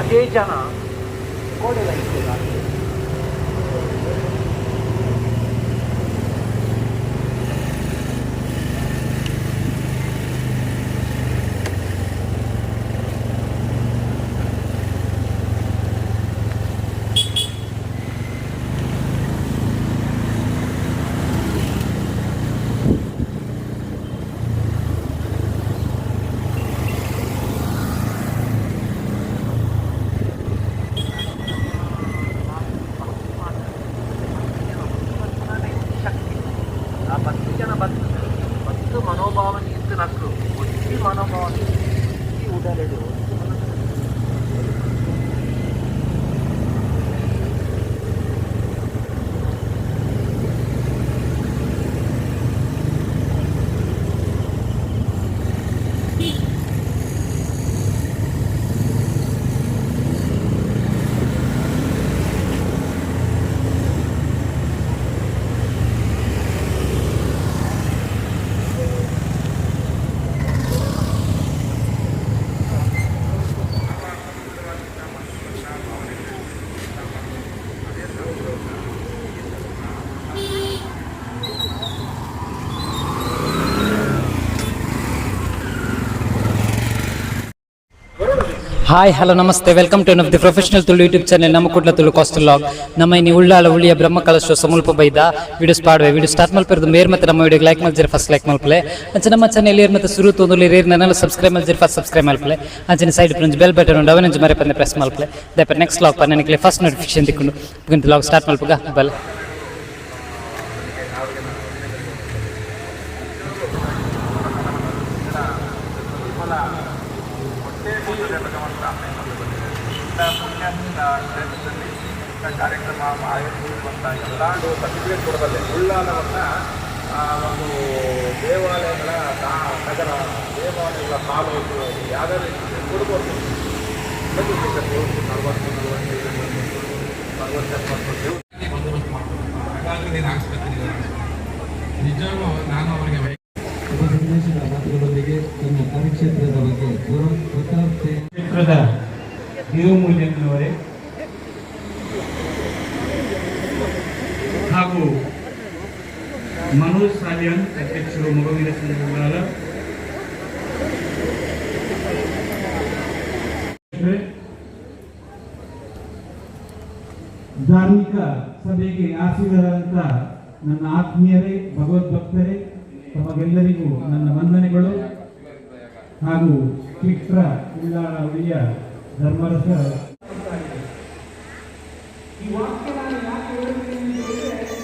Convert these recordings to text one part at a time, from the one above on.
ಅದೇ ಜನ ಕೋಡೆಲ ಇತ್ತಿಲ್ಲ. ಶಕ್ತಿ ಆ 10 ಜನ ಬತ್ತು 10 ಮನೋಭಾವನೆ ಇತ್ತು ನಕ್ಕು ಒತ್ತಿ ಮನೋಭಾವನೆ ಒತ್ತಿ ಉಡಲೆಡು ಒತ್ತಿ ಮನಸ್ಸು. Hi, hello, namaste. Welcome to of the professional Tulu YouTube channel, ನಮ್ಮ ಕುಡ್ಲ ತುಳು ಕಾಸ್ಟಲ್ ಲಾಗ್. ನಮ್ಮ ಇನಿ ಉಳ್ಳಾಲ ಉಳಿಯ ಬ್ರಹ್ಮ ಕಲಶ ಸಮಲ್ಪ ಬೈದ ವಿಡಿಯೋಸ್ ಪಾಡುವೆ. ವಿಡಿಯೋ ಸ್ಟಾರ್ಟ್ ಮಲ್ಪೆರ್ದು ಮೇರ್ ಮತ್ತೆ ನಮ್ಮ ವಿಡಿಯೋ ಲೈಕ್ ಮಲ್ಜರ್, ಫಸ್ಟ್ ಲೈಕ್ ಮಲ್ಪಲೆ. ಅಂಚೆ ನಮ್ಮ ಚಾನೆಲ್ ಏರ್ ಮತ್ತೆ ಸುರು ತೋಂದುಲಿ ರೇರ್ ನನ್ನೆಲ್ಲ ಸಬ್ಸ್ಕ್ರೈಬ್ ಮಲ್ಜರ್, ಫಸ್ಟ್ ಸಬ್ಸ್ಕ್ರೈಬ್ ಮಲ್ಪಲೆ. ಅಂಚನೆ ಸೈಡ್ ಫ್ರೆಂಡ್ಸ್ ಬೆಲ್ ಬಟನ್ ಉಂಡು, ಅವನಂಚು ಮರೆ ಪಂದೆ ಪ್ರೆಸ್ ಮಲ್ಪಲೆ. ದಯಪ ನೆಕ್ಸ್ಟ್ ಲಾಗ್ ನನಗೆ ಫಸ್ಟ್ ನೋಟಿಫಿಕೇಶನ್ ತಿಕ್ಕೊಂಡು. ಲಾಗ್ ಸ್ಟಾರ್ಟ್ ಮಲ್ಪಗ ಬಲ್. ಪುಣ್ಯ ಕ್ಷೇತ್ರದಲ್ಲಿ ಇಂಥ ಕಾರ್ಯಕ್ರಮ ಆಯೋಜಿಸಿರುವಂಥ ಎಲ್ಲ ಸರ್ಟಿಫಿಕೇಟ್ ಕೊಡಬಲ್ಲೆ. ಉಳ್ಳಾಲವನ್ನು ಒಂದು ದೇವಾಲಯಗಳ ನಗರ, ದೇವಾಲಯಗಳ ತಾಲೂಕು, ಯಾವ್ಯಾವ ಕೊಡ್ಬೋದು. 40, 45, 60, 70. ಹಾಗಾದ್ರೆ ನೀನು ಹಾಕ್ಸ್ಕೊತೀನಿ. ನಿಜವೂ ನಾನು ಅವರಿಗೆ ಶುಭ ಸಂದೇಶದ ಮಾತುಗಳೊಂದಿಗೆ ತನ್ನ ಕಾರ್ಯಕ್ಷೇತ್ರದ ಬಗ್ಗೆ ಗುರು ಪ್ರತಾಪ್ ಕ್ಷೇತ್ರದ ದೇವಮೂಲ್ಯಂಗಳವರೇ ಹಾಗೂ ಮನೋಜ್ ಸಾಲಿಯಾನ್, ಅಧ್ಯಕ್ಷರು, ಮೊಗವೀರ ಸಂಘ ಉಳ್ಳಾಲ. ಧಾರ್ಮಿಕ ಸಭೆಗೆ ಆಸೀನರಾದಂಥ ನನ್ನ ಆತ್ಮೀಯರೇ, ಭಗವದ್ಭಕ್ತರೇ, ತಮಗೆಲ್ಲರಿಗೂ ನನ್ನ ವಂದನೆಗಳು ಹಾಗೂ ಕ್ಷೇತ್ರ ಉಳ್ಳಾಲ ಉಳಿಯ ಧರ್ಮರಸ. ಈ ವಾಕ್ಯ ನಾನು ಯಾಕೆ ಹೇಳ್ತೀನಿ ಅಂತ ಹೇಳಿದ್ರೆ,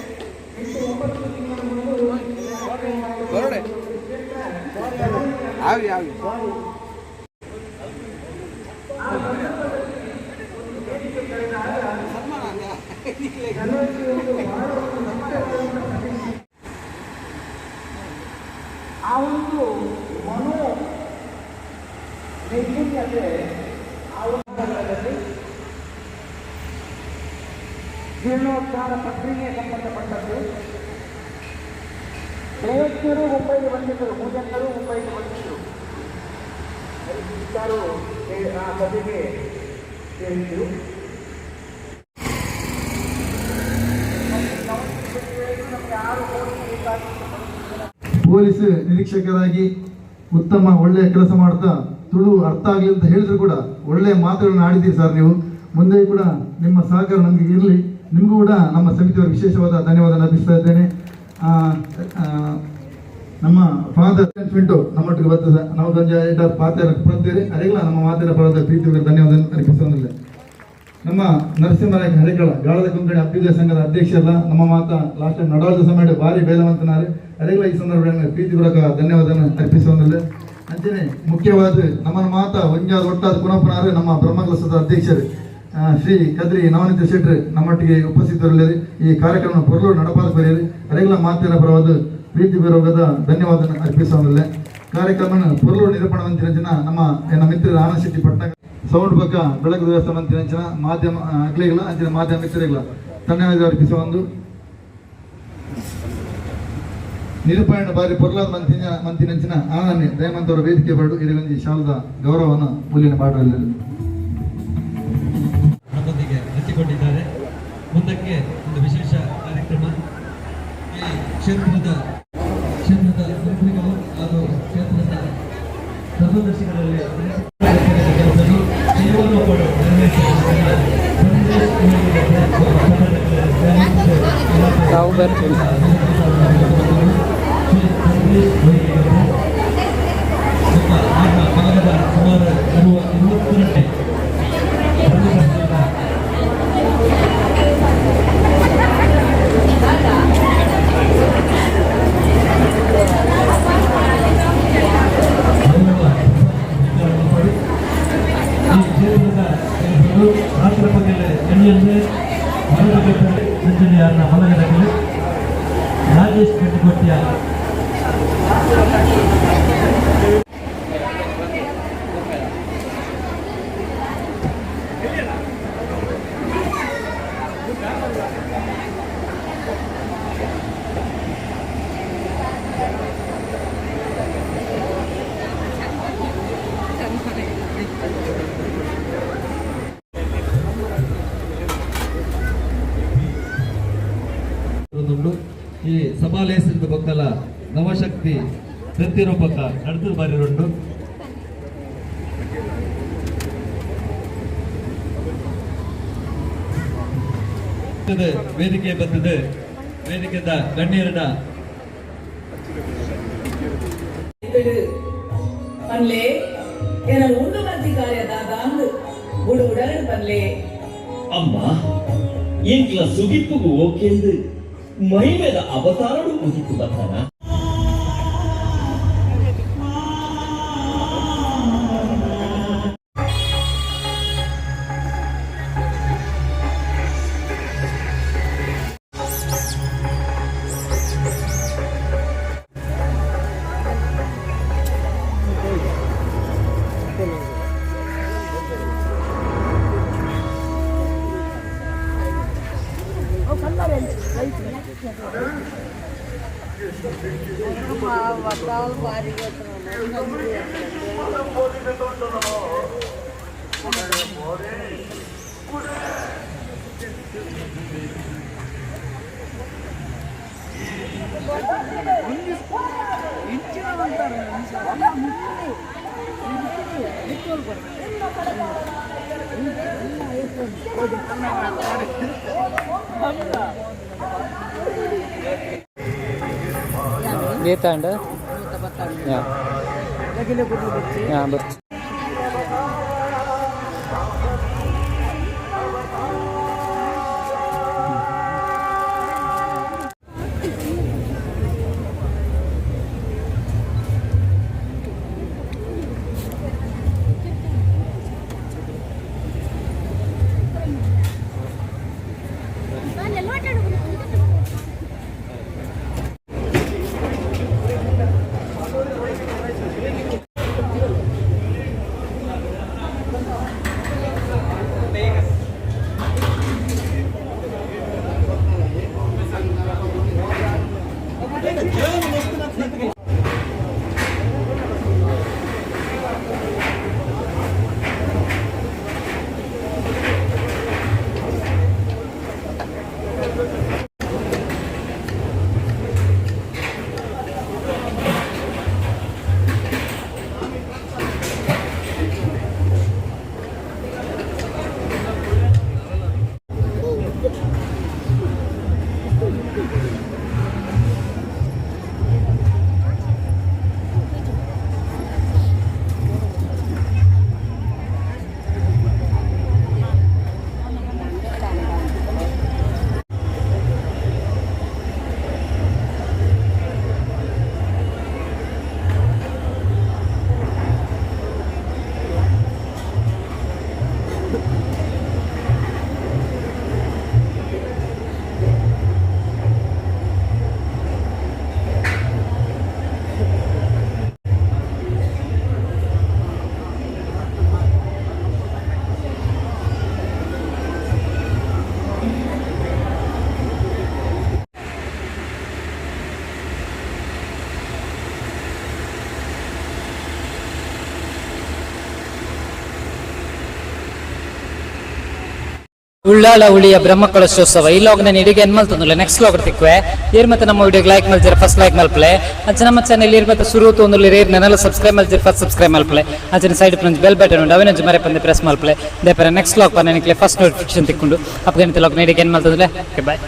8-9 ತಿಂಗಳ ಮೊದಲು ವೇದಿಕೆ ಕರೆದಾಗ ಜನರಿಗೆ ಒಂದು ಬಹಳ ಒಂದು ಸತ್ಯವಾದಂಥ ಪ್ರತಿನಿಧಿ. ಆ ಒಂದು ಮನೋ ನೈಪುಣ್ಯತೆ ಆ ಒಂದು ನಗರದಲ್ಲಿ ಜೀರ್ಣೋದ್ಧಾರ ಪ್ರಕ್ರಿಯೆ ಸಂಬಂಧಪಟ್ಟದ್ದು. ದೈವಜ್ಞರು ಮುಂಬೈಗೆ ಬಂದಿದ್ದರು, ಪೂಜಕರು ಮುಂಬೈಗೆ ಬಂದಿದ್ದರು. ಇಷ್ಟರು ಆ ಸಭೆಗೆ ಸೇರಿದ್ದರು. ನಮಗೆ 6 ಕೋಟಿ ಬೇಕಾಗಿತ್ತು. ಪೊಲೀಸ್ ನಿರೀಕ್ಷಕರಾಗಿ ಉತ್ತಮ ಒಳ್ಳೆಯ ಕೆಲಸ ಮಾಡ್ತಾ, ತುಳು ಅರ್ಥ ಆಗಲಿ ಅಂತ ಹೇಳಿದ್ರು ಕೂಡ ಒಳ್ಳೆಯ ಮಾತುಗಳನ್ನು ಆಡಿದ್ದೀರಿ ಸರ್ ನೀವು. ಮುಂದೆ ಕೂಡ ನಿಮ್ಮ ಸಹಕಾರ ನಮಗೆ ಇರಲಿ. ನಿಮಗೂ ಕೂಡ ನಮ್ಮ ಸಮಿತಿಯವರ ವಿಶೇಷವಾದ ಧನ್ಯವಾದ ಅರ್ಪಿಸ್ತಾ ಇದ್ದೇನೆ. ಆ, ಆ, ನಮ್ಮ ಫಾದರ್ ಪಿಂಟು ನಮ್ಮೊಟ್ಟಿಗೆ ಬರ್ತದೆ. ನಮ್ಮದೊಂದು ಪಾತ್ರ ಪಡ್ತೀರಿ ಅರಿಲ್ಲ. ನಮ್ಮ ಮಾತಿನ ಪರದ ಪ್ರೀತಿ ಧನ್ಯವಾದ ಅರ್ಪಿಸೋದಿಲ್ಲ. ನಮ್ಮ ನರಸಿಂಹರಾಯ ಹರಿಕಳ, ಗಾಳದ ಕೊಂಕಣಿ ಅಭ್ಯುದಯ ಸಂಘದ ಅಧ್ಯಕ್ಷರಲ್ಲ, ನಮ್ಮ ಮಾತ ಲಾಸ್ಟ್ ಟೈಮ್ ನಡವಳಿದ ಸಮಯ ಭಾರಿ ಬೇಲವಂತನಾರೆ. ಅರಿಗಳ ಈ ಸಂದರ್ಭದಲ್ಲಿ ಪ್ರೀತಿ ಪೂರ್ವಕ ಧನ್ಯವಾದ ಅರ್ಪಿಸುವಂದಿಲ್ಲ. ಅಂಚನೆ ಮುಖ್ಯವಾದ ನಮ್ಮನ್ನ ಮಾತ ಒಂಜಾದ ಒಟ್ಟಾದ ಕುಣಪನಾರು ನಮ್ಮ ಬ್ರಹ್ಮಕಲಶದ ಅಧ್ಯಕ್ಷರು ಶ್ರೀ ಕದ್ರಿ ನವನೀತ ಶೆಟ್ರು ನಮ್ಮೊಟ್ಟಿಗೆ ಉಪಸ್ಥಿತರಲ್ಲಿ ಈ ಕಾರ್ಯಕ್ರಮ ಪೊರ್ಲು ನಡಪಾದ ಬರೆಯಲಿ. ಅರೆಗಳ ಮಾತಿನ ಪರವಾದ ಪ್ರೀತಿ ಪೂರ್ವಕದ ಧನ್ಯವಾದ ಅರ್ಪಿಸುವಂದಿಲ್ಲ. ಕಾರ್ಯಕ್ರಮ ಪೊರ್ಲು ನಿರೂಪಣೆ ಮಂತಿನ ನಮ್ಮ ಎನ್ನ ಮಿತ್ರ ಆನಂದ್ ಶೆಟ್ಟಿ ಪಟ್ನ, ಸೌಂಡ್ ಬಕ್ಕ ಬೆಳಕು ವ್ಯವಸ್ಥೆ ಮಂತಿನ ಮಾಧ್ಯಮ ಅಗ್ಲಿಗಳ ಅಂಚಿನ ಮಾಧ್ಯಮ ಮಿತ್ರರಿಗಳ ಧನ್ಯವಾದ ಅರ್ಪಿಸುವ ಒಂದು ನಿರೂಪಣೆ ಬಾರಿ ಪೊರ್ಲಾದ ಮಂತಿನ ಮಂತಿನಂಚಿನ ಆನನ್ಯ ದಯಮಂತವರ ವೇದಿಕೆ ಬರಡು ಇರುವಂಜಿ ಶಾಲದ ಗೌರವವನ್ನು ಮೂಲ್ಯನ ಪಾಡಲಿಲ್ಲ. ಮಾರ್ಗದರ್ಶಿಗಳಲ್ಲಿ ಕೆಲಸನು ಸೇವಾರೋಪಣೆ ನೆರವೇರಿಸಿದ ತಾವು ಬರ್ತೀನಿ. ಸುಮಾರು 20 ಗಂಟೆ. ಈ ಕ್ಷೇತ್ರದ ಕೆಲಸಗಳು ರಾಷ್ಟ್ರ ಪಗೆಲೆ ಎಣ್ಣೆಯಂತೆ ಮರಳುಗಟ್ಟಲೆ ಸಂಜನೆಯನ್ನ ಮಲಗಡಗಲು ರಾಜೇಶ್ ಕಟ್ಟಿಕೊಟ್ಟಿಯ. ಉಂಡು. ಈ ಸಮಾಲೇಶದ ಬೊಕ್ಕಲ ನವಶಕ್ತಿ ನೃತ್ಯ ರೂಪಕ ನಡೆದು ಬಾರಿರುಂಡು. ವೇದಿಕೆ ಬಂದಿದೆ, ವೇದಿಕೆದ ಗಣ್ಯರನ್ನ ಪನ್ಲೆ, ಏನನ್ನು ಉಂಡು ಮಂತಿ ಕಾರ್ಯ ದಾದಾಂದು ಬುಡು ಉಡರಡು ಪನ್ಲೆ. ಅಮ್ಮ, ಎಂಕ್ಲ ಸುಗಿಪ್ಪುಗು ಓಕೆಂದು ಮಹಿಮೆದ ಅವತಾರಡು ಉದಿತು ಬತ್ತಾನ. ಏತಾಂಡ ಯಾ ಯಾ ಬರ್ತು. ಉಳ್ಳಾಲ ಉಳಿಯ ಬ್ರಹ್ಮಕಲಶೋತ್ಸವ ಈ ಲಾಗ್ ನಾನು ಇಡಿಗೆ ಏನ್ ಮಲ್ತೊಂದುಲ್ಲೆ. Next log ತಿಕ್ವೆ. ಏರ್ ಮತ್ತೆ ನಮ್ಮ ವಿಡಿಯೋಗೆ ಲೈಕ್ ಮಲ್ಜರ, ಫಸ್ಟ್ ಲೈಕ್ ಮಲ್ಪಲೆ. ಅಂಚ ನಮ್ಮ ಚಾನೆಲ್ ಏರ್ ಮತ್ತೆ ಸುರು ತೋಂದುಲ್ಲೆ, ಏರ್ ನೆನಲ ಸಬ್ಸ್ಕ್ರೈಬ್ ಮಲ್ಜರ, ಫಸ್ಟ್ ಸಬ್ಸ್ಕ್ರೈಬ್ ಮಲ್ಪಲೆ. ಅಂಚನೆ ಸೈಡ್ ಫ್ರೆಂಡ್ಸ್ ಬೆಲ್ ಬಟನ್ ಉಂಡು, ಅವೆನೊಂಜಿ ಮರೆಪಂದೆ ಪ್ರೆಸ್ ಮಲ್ಪಲೆ. ದೇಪರ ನೆಕ್ಸ್ಟ್ ಲಾಗ್ ಪನ್ನ ನಿಕ್ಲೆ ಫಸ್ಟ್ ನೋಟಿಫಿಕೇಶನ್ ತಿಕ್ಕೊಂಡು. ಅಪ್ಪಗನಿತ ಲಾಗ್ ನೀಡಿಗೆ ಏನ್ ಮಲ್ತೊಂದುಲ್ಲೆ. Okay, bye.